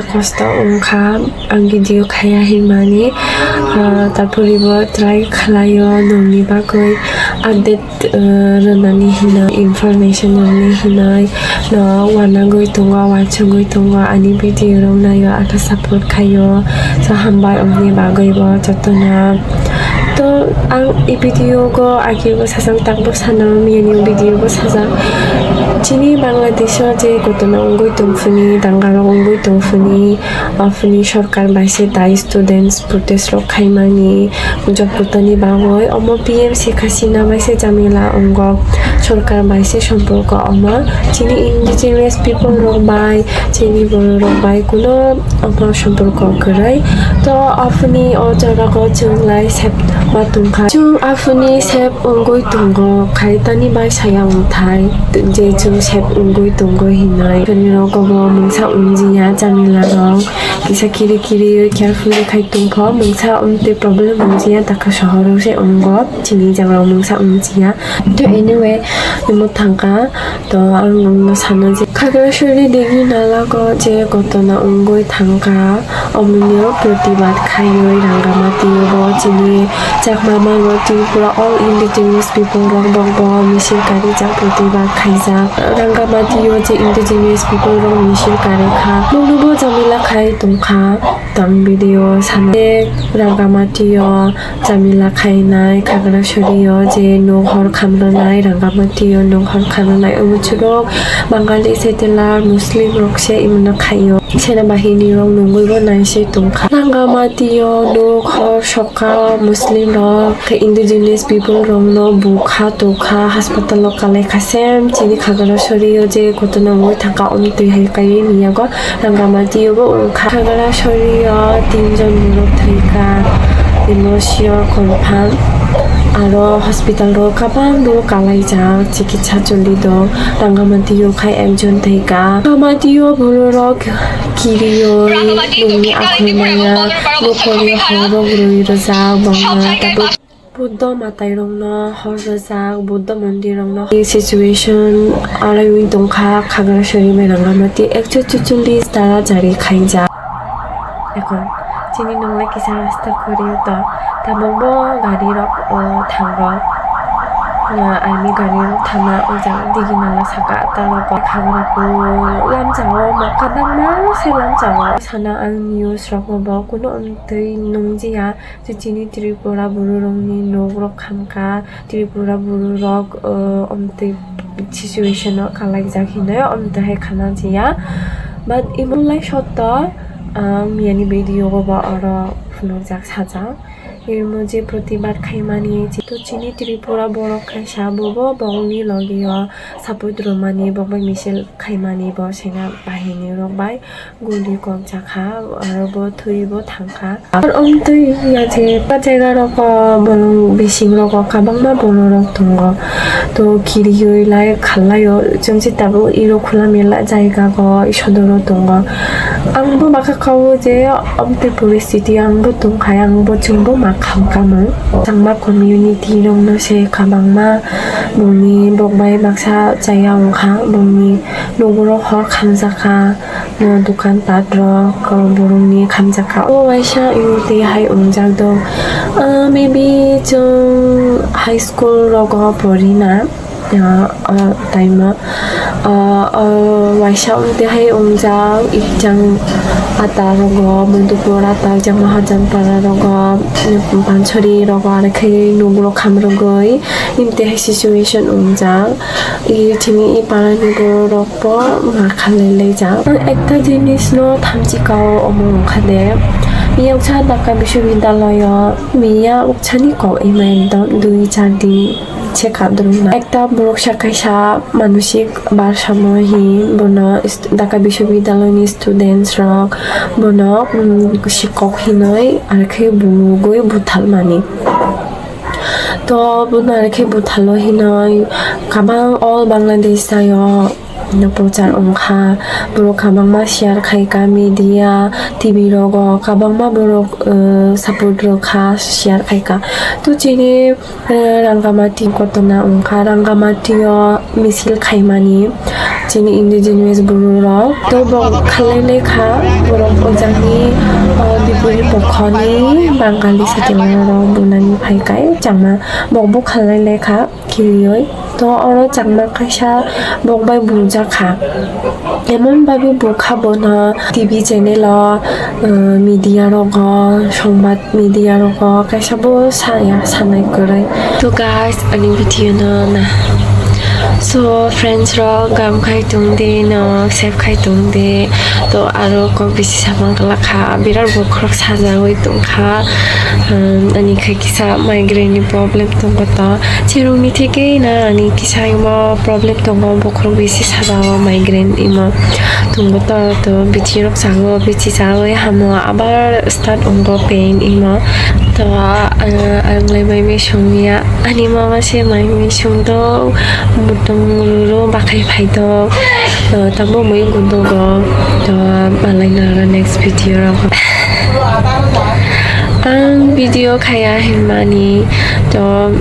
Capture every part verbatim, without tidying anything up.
Kosto wngkha ang video khaya hinmani, ah, tarpore bo try khlaio nongni bagwi update, ah, rwnani hinwi, information rwnani hinwi no uanangwi tongo, uansugwi tongo, ani video rok naio, ata support khaio, so hambai omni bagwi bo jotono. To ang i video go agi bo sajak, tak bo sana miyani video bo sajak. Chini Bangladesh o je gotona wngwi tongphuni, dangarok wngwi tongphuni, aphuni sorkar bai se tai students protest rok khaimani job kotani bagwi. Omo P M Sheikh Hasina bai se jamila wngo, sorkar bai se somporko omo. Chini indigenous people rok bai, chini borok rok bai kuno omo somporko kwrwi. To aphuni o jora o chwng lai sep ma tongkha. Chwng aphuni sep wngwi tongo, khai tani bai saya wngthai je chwng sep wngwi tongo hinwi. Chini rogo bo mungsa wngjiya, jamila rok kisa kiri kiri carefully khai tongkho, mungsa wngtwi problem wngjiya, Dhaka sohor o se wngo, chini jaga o mungsa wngjiya. To anyway, imo thangkha, to ang nokno sana je Khagrasori digi nalago je gotona wngwi thangkha, omonio protibad khaiwi Rangamati o bo chini Chakma mano Tripura all indigenous people rok bokbo misil karijak, protibad khaijak. Rangamati o je indigenous people rok misil karikha, bokno bo jamila khai tongkha. Tang video sana je Rangamati o jamila khainai, Khagrasori o je nok hor khamrwnai, Rangamati o nok hor khamrwnai, omo chwrok Bangali settler Muslim rok se imono khaio. Sena bahini rok nungwi bo nai se tongkha. Rangamati o nok hor sokha, Muslim rok khe indigenous people rok no bukha tokha, hospital o kalai kha, sem chini Khagrasori o je gotona wngwi thangkha, omtwi hai kaiwi miyago. Rangamati o bo wngkha. Khagrasori o tinjon borok thwikha, imo sure confirm. Aro hospital o kabang borok kalaijak, chikitsa choli do. Rangamati o khai ekjon thwikha. Rangamati o borok kiriwi nungni akhoi maya, nokori horok rwi rwjak, bangma tabuk. Buddha matai rokno hor rwjak, Buddha mondir rokno. Situation araiwi tongkha, Khagrasori bai Rangamati ekso chuchullis tara jari khaijak. Ekhon chini nonglai kisa rasta kori to, tabuk bo gari rok, o, thango. O, army gari rok thangna o jaga digi nala saka ta rok khagra ko lamchang o ma kabangma se lamchang o sana ang news rok bo kuno omtwi nungjiya. Chini Tripura buru rokni nok rok khamkha, Tripura buru rok, uh, omtwi situation o kalaijak hinwi omtwi hai khana jiya. But imo lai sotto, uh, miyani video o bo oro phunukjak sajak. Imo je protibad khaimani, to chini Tripura borok kaisa bobo bongni logi o support rwmani, bokbai misil khaimani bo sena bahini rok bai. Guli kok jakha, aro bo thwi bo thangkha. Aro omtwi ya je pa jaga rogo bolong bising rogo kabangma borok rok tongo. To kiriwi lai khalai o chwng se tabuk iro khula mela jaga go sodoro tongo. Ang bo bakha kao je omtwi poristiti ang bo tongkha, ang bo chwng bo ma kham kamo. Changma community rok no se kabangma boni bok bai baksa chaya wngkha, boni nogoro hor khamjakha. No, dukan pat rok, uh, borokni khamjakha. O waisa imtwi hai wngjak do. Uh, maybe chwng high school rogo porina, uh, uh, time o, uh, uh, waisa imtwi hai wngjak, ekjang ata rogo, Madhupur ata, ekjang Mahajanpara rogo, Pansori rogo, aro khe nugrok khamrogwi, imtwi hai situation wngjak. I chini i parani borok bo ma khalai laijak. Ang ekta jinis no thamchi kao, omo wngkha de, miyaksa Dhaka Biswabidyalayao, miya uksani kok ima ekdom dui char din se kadrwng na. Ekta boroksa kaisa manosik barsamoi hin bono st-, Dhaka Biswabidyalayani students rok bono, mm, sikok hinoi arkhe bugwi buthalmani. To bono arkhe buthalo hinoi kabang all Bangladesh o no prochar wngkha, borok kabangma share khaika media, T V rogo kabangma borok, uh, support rwkha, share khaika. To chini, uh, Rangamati gotona wngkha, Rangamati o misil khaimani chini indigenous borok rok to bo khalai laikha borok. O jagani, o, Dipori pokhoni Bangali satimano rok bunani phai kai changma bok bukha lai lai kha kiriwi. To oro changma kaisa bok bai bujak kha. Emon bagwi bukha bono T V channel o, uh, media rogo, songbat media rogo kaisa bo saya sanai kwrwi. To guys, ani video no na. So friends rok, gam khai tong di, no save khai tong di. To aro kok bisi samang kala kha, birat bokhorok sajagwi tong kha. Um, ani khai kisa migraine ni problem tongo to. Cherokni theke na ani kisa imo problem tongo, bokhorok bisi sajao migraine imo tongo to, to bithi rok chango, bithi chawi hamo abar start ongo pain imo. To, ah, ang lai mai mui songya, ani mama se mai mui songdo, mutung ruru bakhai phaito. To tamo mui gundogo. To malai naro next video rok. Ang video khaya hinmani to,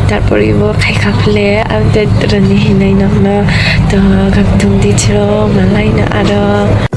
tarpor ibo khaikha phile update rwni hinwi nokno to gaktung di chiro malai no aro.